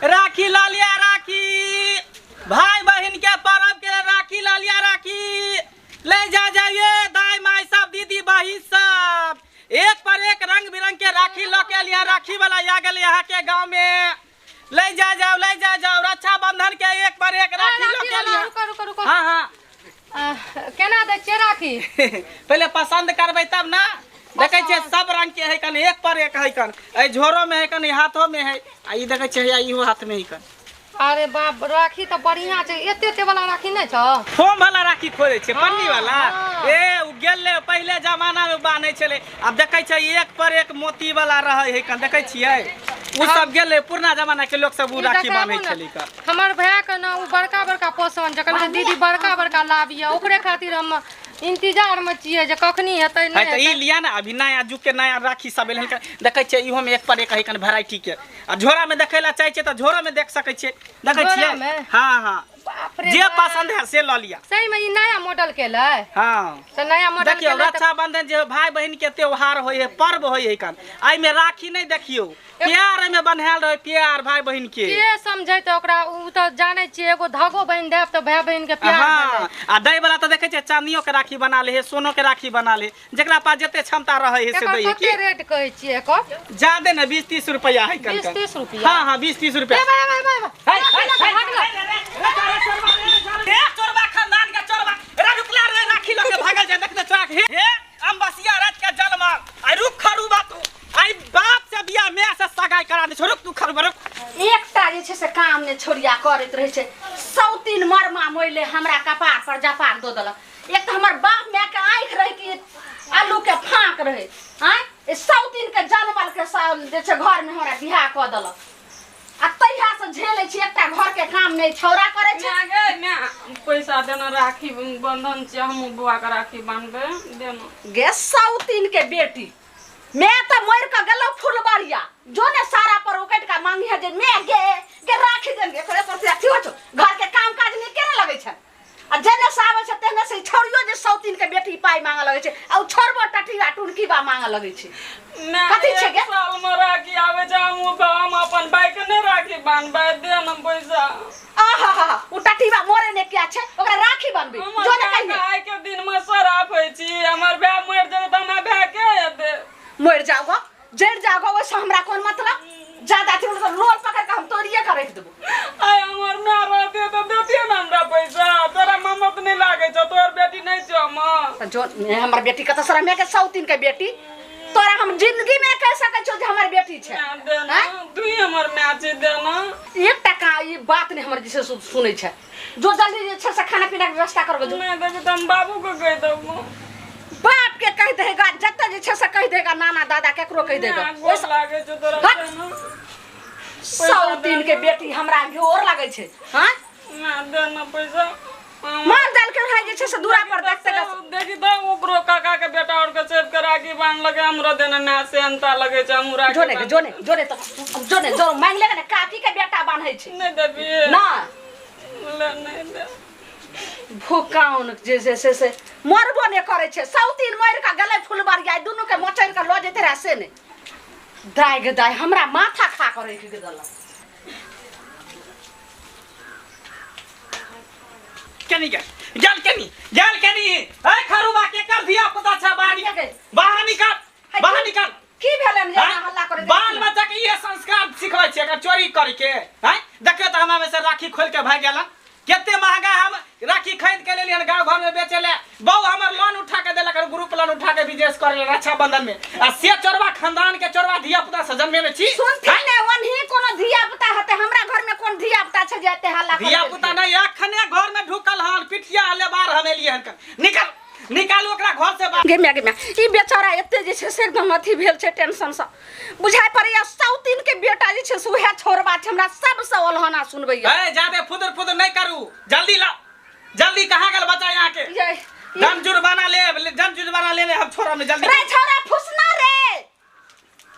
राखी लऽ लिअ राखी भाई बहिन के पर्व के राखी लऽ लिअ राखी ले जा जाइए दाई माई सब दीदी बहिन सब एक पर एक रंग बिरंग के राखी लऽ के लिया राखी वाला आ गेल यहाँ के गांव में ले जा जाओ ले जा जाओ रक्षाबंधन के एक पर एक राखी लऽ के लिया रुको रुको रुको हाँ हाँ केना दै छियै राखी पहिले पसंद करबै तब ना देखै छियै सब रंग के है कन एक पर एक है कन एहि झोरो में है कन ई हाथो में है आ ई देखै छियै हैया इहो हाथ में है कन अरे बाप राखी तऽ बढ़िया छै एते एते वाला राखी नहि छौ फोम वाला राखी खोजै छियै पन्नी वाला हाँ। ए उ गेलै पहिले जमाना में बान्है छलै आब देखै छियै एक पर एक मोती वाला रहै है कन देखै छियै उ सब गेलै पुरना जमाना के लोक सब उ ई राखी देखाबू बान्है ने। छलै कन हमर भाय के ने उ बड़का बड़का पसंद छै कहलकै दीदी बड़का बड़का लाबियै ओकरे खातिर हम इंतजार में छियै जे कखनी हेतै है नहि तऽ ई हेतै लिया ने अभी नया जुग के नया राखी सब एलै हन देखै छियै इहो में एक पर एक है कन वेराइटी के आ झोरा में देखै ला चाहै छियै तऽ झोरा में देख सकै छियै देखै छियै झोरामे? हाँ हाँ बाप रे जे बाप। पसंद है से लऽ लिअ सही में ई नया मॉडल के लै हाँ तऽ नया मॉडल देखियौ के लै तऽ रक्षाबंधन जे भाई बहिन के त्योहार होइ है पर्व होइ है कन एहिमे राखी नहि देखियौ प्यार एहिमे बन्हायल रहै प्यार भाई बहिन के के समझैते ओकरा उ तऽ जानै छियै एगो धागो बान्हि देब तऽ भाय बहिन के प्यार हाँ भेलै आ दै वाला तऽ देखै छियै चांदियो के राखी बना ले है सोनो के राखी बना ले जेकरा पास जते क्षमता रहै है से एकर दै है कते की रेट कहै छियै एकर ज्यादे ने 20-30 रुपया है कन 20-30 रुपया? हाँ हाँ 20-30 रुपया ए भाई भाई भाई भाई है, है, है, हे चोरबा खानदान के चोरबा रे रुकला रे राखी लके भागल जाय देखते चोरा के हे अम्बसिया रात के जलमा आई रुक खरूबा तू आई बाप से बियाह मैं से सगाई करा दे रुक तू खरूबा रुक एकटा जे छै से काम ने छोड़िया करैत रहै छै सौ तीन मरमा मोइले हमरा कपार पर जपार दऽ देलक एक तऽ हमर बाप माय के आँखि रहै कि आलू के फाँक रहै आँय ई सौ तीन के जनमल के जे छै घर में हमरा बियाह कऽ देलक आ तहिया से झेलै छी एकटा घर के काम नहि छौड़ा करै छै माय गे माय पैसा देना राखी बंधन छै हमहूँ बौआ के राखी बान्हबै देना गे सौ तीन के बेटी मैं तऽ मरि कऽ गेलहुँ फुलबरिया जो ने सारा पर उकटि कऽ मांगी है जे मैं गे गे राखी देंगे एकर एकर से अथी होइ छौ घर के काम काज नीके ने लगै छै आ जेने से आबै छै तेने से ई छौड़ियो जे सौतीन के बेटी पाइ मांगऽ लगै छै आ उ छोड़बो टटिया टुनकी बा मांगऽ लगै छै माय कथी छै एक गे? साल में राखी आबै छै हमहूँ हम अपन भाई के नहि राखी बान्हबै दे ने पैसा आहा हा उ टटिया मोरे ने किया छै ओकरा राखी बनबी हमर जो ने भाय कहिए आइ के दिन में शराब होइ छी हमर भाय मरि जेतै तऽ हमरा भाय के हेतै मरि जाओ गो जरि जाओ गो ओहिसँ हमरा कोन मतलब ज्यादा अथी मतलब लोल पकड़ के हम तोड़िए के रखि देबो आइ हमर माय रहते तऽ देतियै ने हमरा पैसा तोरा ममत नहि लागै छौ तोहर बेटी नहि छौ हमर तऽ जो हमर बेटी कतऽ सर हमे के सौतीन के बेटी तोरा हम जिंदगी में कह सकै छौ जे हमर बेटी छै माय देना आँय? तू ही हमर माय छी देना एक टका ई बात नहि हमर जे छै से सुनै छै जो जल्दी जे छै से खाना पीना के व्यवस्था करबो जो नहि देबी तऽ हम बाबू के कहि देबो बाप के कहि देगा जतऽ जे छै से कहि देगा नाना दादा केकरो कहि देगा माय गोर लागै छौ तोरा हट। देना सौ दिन के बेटी हमरा गोर लगै छै हाँ माय देना पैसा माल जाल के रहे जे छै से दूरा पर देखते देखी तऽ ओकरो काका के बेटा और के चेप के राखी बांध लगे हमरो देना माय से अंता लगे छै हमहूँ राखी जोने बान्ह- जोने जोने तऽ जोने जो मांगि लेगा ने काकी के बेटा बान्है छै नहि देबी ना ले नहि दे भूकाउन जे जे से से मरबो नहि करै छै सौतीन मरि कऽ गेलै फुलबरिया दुनू के मोचड़ि कऽ लऽ जेतै रहए से नहि दाय गे दाय हमरा माथा खा कऽ राखि देलक केनी गेल गेल केनी गेल केनी ए खरुबा के कर धिया पुता छ बाहर निकल बाहर निकल बाहर निकल की भेलन जे हैं? एना हल्ला करैत बाल बच्चा के ये संस्कार सिखबै छियै एकर चोरी करके हैं देखियौ तऽ हमरा में से राखी खोल के भागि गेलन कते महंगा हम राखी खरीद के लेलियन गांव घर में बेचे ले बहु हमर लोन उठा के देलक ग्रुप लोन उठा के बिजनेस करे ले रक्षाबंधन में आ से चोरवा खानदान के चोरवा धिया पुता से जन्मेने छी सुनथिन ने ओनही कोनो धिया पुता हेतै हमरा घर में कोन धिया पुता छै जे एते हल्ला धिया पुता नहीं अखने घर में ढुकल हन पिठिया लेबार हम एलियै हन निकल निकालू ओकरा घर से बाहर गे माय गे माय ई बेचारा एते जे छै से एकदम अथी भेल छै टेंशन से बुझाइ पड़ैया सौतीन के बेटा जे छै से उएह छोड़बा छै हमरा सबसँ ओलहना सुनबैया ए जादे फुदुर फुदुर नहीं करू जल्दी लाओ जल्दी कहाँ गेल बच्चा यहाँ के ये दम जुर्माना ले दम जुर्माना ले ले हम छोड़ा में जल्दी रे छोड़ा फुसना रे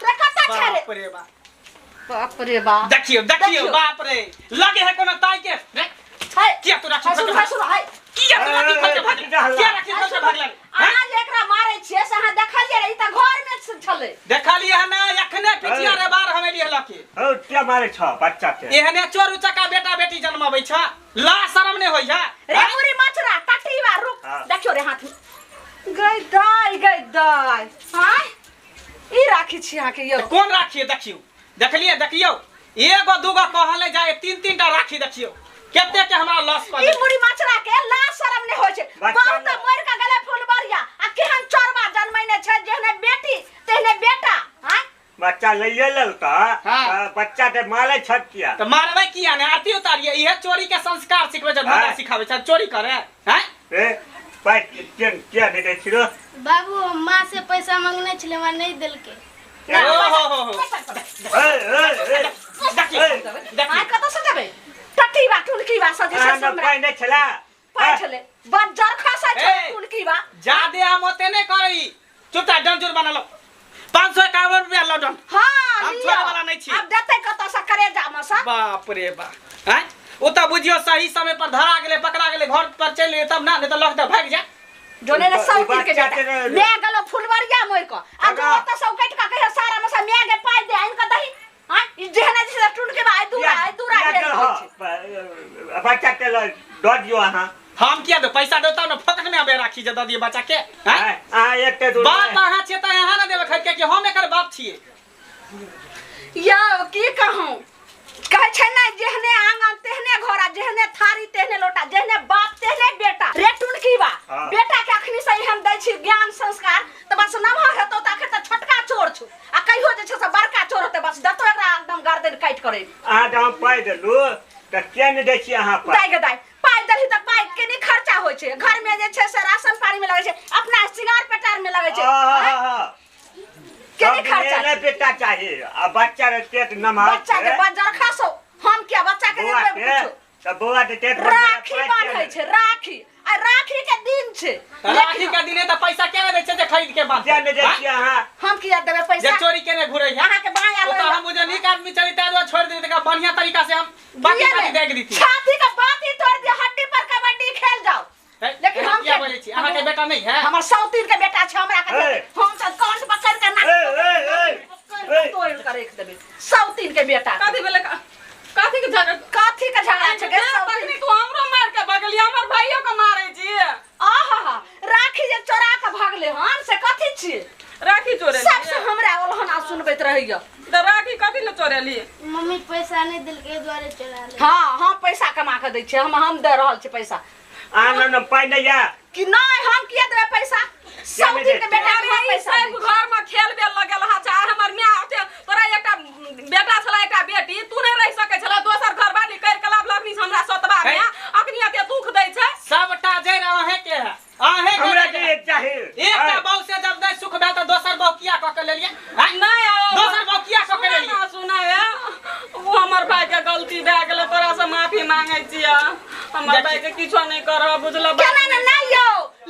रे कतऽ छै रे बाप रे बाप बाप रे बाप देखियो देखियो देखियौ। बाप रे लगे है कोनो ताई के रे है किया तू राखी सुन खोल के सुन है किया तू राखी खोल के भागल किया राखी खोल के भागल अहाँ जे एकरा मारै छियै से अहाँ देखलियै रे, ई तऽ घर में छलै। देखलियै हन नहि, एखने पिछिया रे बार हम एलियै लऽ के। हौ क्या मारे छ बच्चा के? एहने चोर उचक्का बेटा बेटी जन्मबै छ, ला शरम नहि होइ है? रे मुरी मचरा टटीवा रुक। हाँ। देखियो रे हाथ में गई दाई गई दाई। हाँ ई राखी छी अहाँ के यौ। कोन राखी? देखियौ, देखलियै, देखियौ, एगो दूगो कहल नहि जाय, तीन तीन टा राखी देखियौ कते के हमरा लॉस कऽ ई देलकै। मुरी मचरा के ला शरम नहि होइ छै। बच्चा बहुत ने- मरि के गेलै फुलबरिया आ केहन चोरबा जन्मैने छै, जेहने बेटी तेहने बेटा। हाँ बच्चा लैये लेलका। हाँ। तऽ बच्चा के मारै छत किया? तऽ मारबै किया नहि? आरती उतारियै, इहे चोरी के संस्कार सिखबै छै, धंधा हाँ। सिखाबै छै चोरी करे हैं। ए पाइ किया किया नहि दै छी रो? बाबू, हम माँ से पैसा मंगने छलै, हमरा नहि देलकै। ओ हो हो हो। ए ए ए देखियौ, ए, देखियौ। आइ कतऽ से देबै? टटीवा टुनकीवा सब जे छै अहाँ से ने हमरा पाइ नहि छला? पाइ छलै, बज्जर खसै छै। ए। टुनकीवा जादे हम ओते नहि करै, चुपचाप डन जुर्माना लो, 551 रुपया लो डन। हाँ हम लिअ। छोड़ै वाला नहि छी। आब देतै कतऽ से करेजा मे से? बाप रे बाप, आँय ओ तऽ बुझियौ सही समय पर धरा गेलै, पकड़ा गेलै, घर पर चलि एलै तब ना, नहि तऽ लऽ के भागि जाय। जोने ने सब तीर के बच्चा बेटा के रे- मैं गेलो फुलवरिया मोर को आ जो काका। ओतऽ सब कटि के कहियो सारा में से मैं के पाइ दे आनि के दही। हाँ ई जेहने जे टूट के भाई दूरा आई दूरा किया भेल देलह? होइ छै। बच्चा के लऽ दऽ दियौ अहाँ। हम किया दे पैसा देता ने, फोकट में आबे राखी जे दऽ दियै बच्चा के। आँय? अहाँ एते दूर बाप अहाँ छियै तऽ अहाँ ने देबै खरीद के, कि हम एकर बाप छियै? यौ की कहूँ, कहै छै ने जेहने आंगन तेहने घर आ जेहने थारी तेहने लोटा, जेहने बाप तेहने बेटा। रे टुनकी बा, हाँ। बेटा के अखनी से हम दै छी ज्ञान संस्कार तऽ बस नमहर हेतौ तऽ अखन तऽ छोटका चोर छौ आ कहियो जे छै से बड़का चोर होतै, बस देतौ एकरा एकदम गर्दन काटि करे। अहाँ जँ हम पाइ देलू तऽ किया नहि दै छियै अहाँ पाइ? दाइ गे दाइ, पाइ देलही तऽ पाइ के नहि खर्चा होइ छै, घर में जे छै से राशन पानी में लगै छै, अपना श्रृंगार पेटार में लगै छै। आहा, के नहि सब खर्चा दिन छै? बेटा चाही आ बच्चा के पेट नमहर बच्चा के छै। बज्जर खसौ, हम किया बच्चा के बौआ नहि देबै के कुछो? तऽ बौआ के पेट भरबै राखी पाइ बान्है किया नहि? छै, राखी आ राखी के दिन छै। तऽ राखी के दिने तऽ पैसा किया नहि दै छै जे खरीद के बान्हतै? किया नहि दै आँय? छियै अहाँ? हम किया देबै जे पैसा? चोरी केने घुरै है। अहाँ के बायां ओ तऽ लऽ हम बुझे नीक आदमी चली ताहि दुआरे छोड़ि देली, तकरा बढ़िया तरीका से हम बाकी दियै बाकी ने। देख दितियै। छाती के बाती तोड़ दिया, हड्डी पर कबड्डी खेल जाओ। है, लेकिन एना हम किया के- बजै छी? अहाँके बेटा नहि है? हमर सौतीन के बेटा छै, हमरा के ए। हम सब कंठ पकड़ के नाक ए, ए, ए, ए। तोड़ के रख देबै सौतीन के बेटा। कथी भेलै? कथी के झगड़ा? कथी के झगड़ा छै गे सौतीन? तखनी तू हमरो मार के भगली, हमर भाइयो के मारै छी। आहा, राखी जे चोरा के भगले हन से कथी छी? राखी चोरेली? सबसे हमरा ओलहना सुनबैत रहैया। तऽ राखी कथी ले चोरेली? मम्मी पैसा नहि देलकै, एहि दुआरे चोरा लेलकै। हाँ हम पैसा कमा के दै छियै, हम दे रहल छी पैसा। अहाँ लग ने पाइ नहि यऽ? कि नहि, हम किया देबै पैसा? नहि सौतीन दै के छियै? बेटा के हम अरे ई पैसा दै सब छियै। घर में खेल बेल लगल हा छै। हमर माय ओते तोरा एकटा बेटा छला एकटा बेटी, तू नहि रहि सकै छला, दोसर घर बाली कर के लाभ लगनी हमरा सतबा में अखनी एते दुख दै छै। सबटा जड़ि अहें के है, अहें के हमरा जड़ि के है। चाही। एकटा बहू से जब नहि सुख भेल तऽ दोसर बहू किया कऽ के लेलियै? आँय? नहि ओ- दोसर बहू किया कऽ के सुना लेलियै? ना, सुना हे, ओ हमर भाई के गलती भए गेलै, तोरा से माफी मांगै छियै। हमर देखी। भाई के किछो नहि करह, बुझल? केना ने नहि यौ,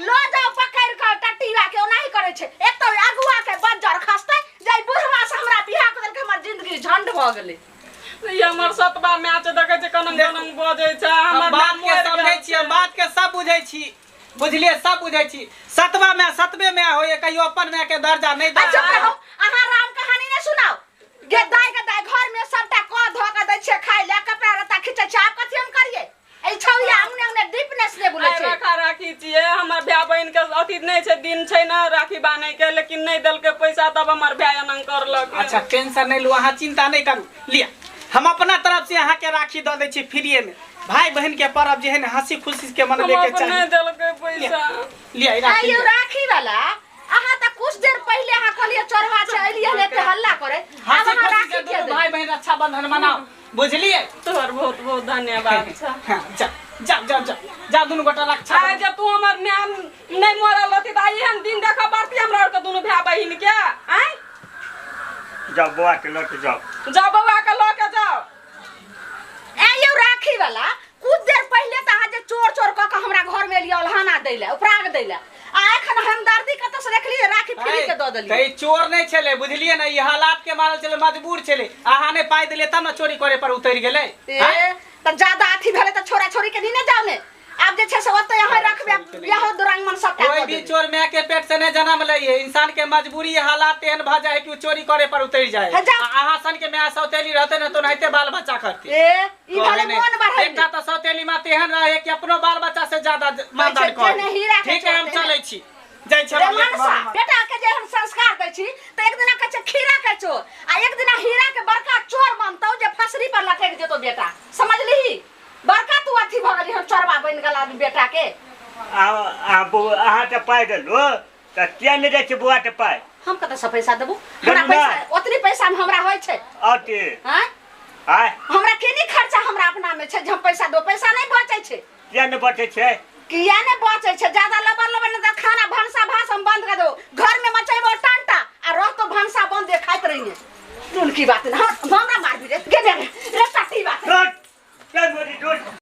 लऽ जाउ पकड़ि कऽ टटीवा के, ओनाही करै छै। एक तऽ अगुआ के बज्जर खसतै, जे बुढ़वा से हमरा बियाह कऽ देलकै, हमर जिंदगी झंड भऽ गेलै। ई हमर सतबा माय छै, देखै छै कनंग कनंग बजै छै। हम हमर बात माय के मरि समझै गेल छी, हम बात के सब बुझै छी, बुझलियै? सब बुझै छी। सतबा माय सतबे माय होइए, कहियो अपन माय के दर्जा नहि दै। अच्छा रहू, अहाँ राम कहानी नहि सुनाउ गे दाइ। गे दाइ, घर में सबटा कऽ धऽ के दै छियै खाय लए, कपड़ा लत्ता खींचै छियै, आब कथी हम करियै? एहि छौया अंगने अंगने डीपनेस नहि बुलै आइ छै। रखा राखी छियै, हमर भाय बहिन के अथी नहि छै, दिन छै ने राखी बान्है के, लेकिन नहि देलकै पैसा तब हमर भाय एना करलक। अच्छा टेंशन नहि लू, अहाँ चिंता नहि करू, लिअ हम अपना तरफ से अहाँके राखी दऽ दै छी फ्रीए में। भाई बहन के पर्व जे है ने हंसी खुशी के मनबे हम के अपन नहि चाही। देलकै पैसा। लिअ ई राखी आइयो लिअ। राखी वाला अहाँ तऽ कुछ देर पहिले अहाँ कहलियै चोरवा छै, एलियै हन एते हल्ला करे, आब हंसी अहाँ खुशी राखी से किया दुनू देबै? भाई बहन रक्षाबंधन मनाओ, बुझलियै? तोहर बहुत बहुत धन्यवाद छै। हाँ, जा जा जा जा जा दुनू गोटा रक्षा आइ जे तू हमर माय नहि मरल रहती तऽ आइ एहन दिन देखऽ पड़ती हमरा आरके दुनू भाय बहिन के? आँय जाउ बौआ के लऽ के जाउ। जाउ बौआ के लऽ के जाउ। ए यौ राखी वाला, कुछ देर पहिले तऽ अहाँ जे चोर चोर कऽ के हमरा घर में एलियै ओलहाना दै लए, उपराग दै लए, आ एखन हमदर्दी कतऽ से देखलियै राखी फ्री के दऽ तऽ देलियै? ई चोर नहि छलै, बुझलियै ने? ई हालात के मारल छलै, मजबूर छलै। अहाँ नहि पाइ देलियै तब ने चोरी करे पर उतरि गेलै। ए तऽ ज्यादा अथी भेलै तऽ छोरा छोरी के नहीं ने जाउ ने। आब आब जे छै से ओतै अहाँ रखबै, बियाहो दुरांगमन सबटा कोई कऽ भी देबै। चोर माय के पेट से नहीं जन्म ले है। इंसान के मजबूरी हालात एहन भ जाए कि उ चोरी करे पर उतर जाए। हे जा। आ अहाँ सन के माय सौतेली रहते न तो नहिते बाल बच्चा करती। ए ई कहै भले नहि। मोन बढ़ै एकटा तऽ सौतेली माँ तेहन रहे कि अपनो बाल बच्चा से ज्यादा मानदान छै, करे। जेहने हीरा के ठीक है, हम चोर चलै छी, जाइ छी रे हम। मनसा, बेटा के जे हम संस्कार दै छी तऽ एक दिना कहै छै खीरा के चोर आ एक दिना हीरा के बड़का चोर बनतौ जे फसरी पर लटकि जेतौ बेटा, समझलिही? बड़का तू अथी भऽ गेली, हम चोरबा बनि गेल आदमी बेटा के। अहाँ तऽ पाइ देलू तऽ किया नहि दै छी बौआ के पाइ? हम कतऽसँ पैसा देबू? हमरा देलू ना। पैसा ओतनी पैसा मे हमरा होइ छै? आओर की? आँय? आँय? हमरा केनी खर्चा हमरा अपना मे छै जे हम पैसा देबू? पैसा नहि बचै छै। किया नहि बचै छै? किया नहि बचै छै? ज्यादा लबर लबर नहि तऽ खाना भनसा भात हम बंद कर देबो। घर में मचैबो टंटा आ रहतो भनसा बंद, खाइत रहिए। की बात नहि, हमरा मार।